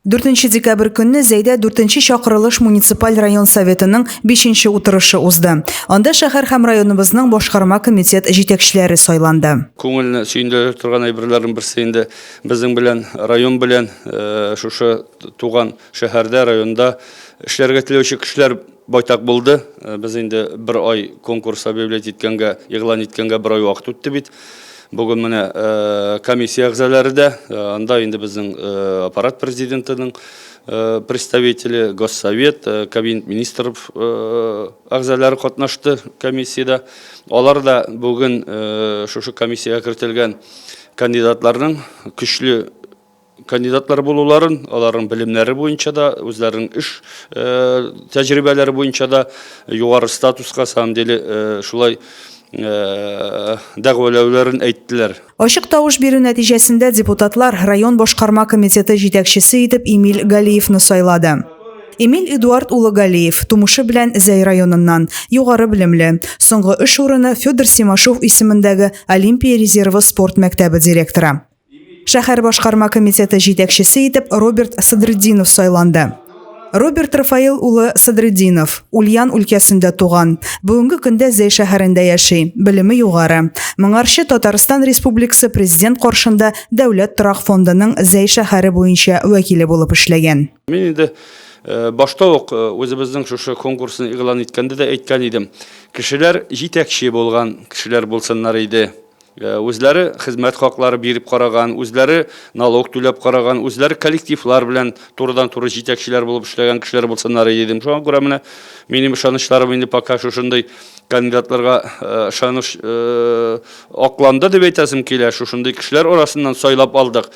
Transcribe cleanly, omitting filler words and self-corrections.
4 декабрь көнне Зәйдә дүртенче чакырылыш муниципаль район Советының бишенче утырышы узды. Анда шәһәр һәм районыбызның башкарма комитет җитәкчеләре сайланды. Күңелне сөендерә торган әйберләрнең берсе инде безнең белән, район белән шушы туган шәһәрдә, районда эшләргә теләүче кешеләр байтак булды. Без инде бер ай конкурс объявлять иткәнгә, игълан иткәнгә бер ай вакыт үтте бит. Бүген менә комиссия әгъзалары дә, анда инде безнең аппарат президентының представители, Госсовет, кабинет министров әгъзалары катнашты комиссиядә. Алар да бүген шушы комиссиягә кертелгән кандидатларның көчле кандидатлар булуларын, аларның белемнәре буенча да, үзләренең эш тәҗрибәләре буенча да югары статуска, самом деле, шулай дәгъваләүләрен әйттеләр. Ачык тавыш бирү нәтиҗәсендә депутатлар район башкарма комитеты җитәкчесе итеп Эмиль Галиевны сайлады. Эмиль Эдуард улы Галиев, тумышы белән Зәй районыннан, югары белемле. Соңгы эш урыны Федор Симашов исемендәге Олимпия резервы спорт мәктәбе директоры. Шәһәр башкарма комитеты җитәкчесе итеп Роберт Садретдинов сайланды. Роберт Рафаил улы Садретдинов, Ульян өлкәсендә туган. Бүгенге көндә Зәй шәһәрендә яши, белеме югары. Моңарчы Татарстан Республикасы Президент каршында Дәүләт торак фондының Зәй шәһәре буенча вәкиле булып эшләгән. Мин инде башта ук үзебезнең шушы конкурсны игълан иткәндә дә әйткән идем, кешеләр җитәкче булган кешеләр булсыннар иде. Үзләре хезмәт хаклары биреп караган, үзләре налог түләп караган, үзләре коллективлар белән турыдан-туры җитәкчеләр булып эшләгән кешеләр булсыннар иде дидем. Шуңа күрә менә минем ышанычларым инде пока шушындый кандидатларга ышаныч акланды дип әйтәсем килә. Шушындый кешеләр арасыннан сайлап алдык.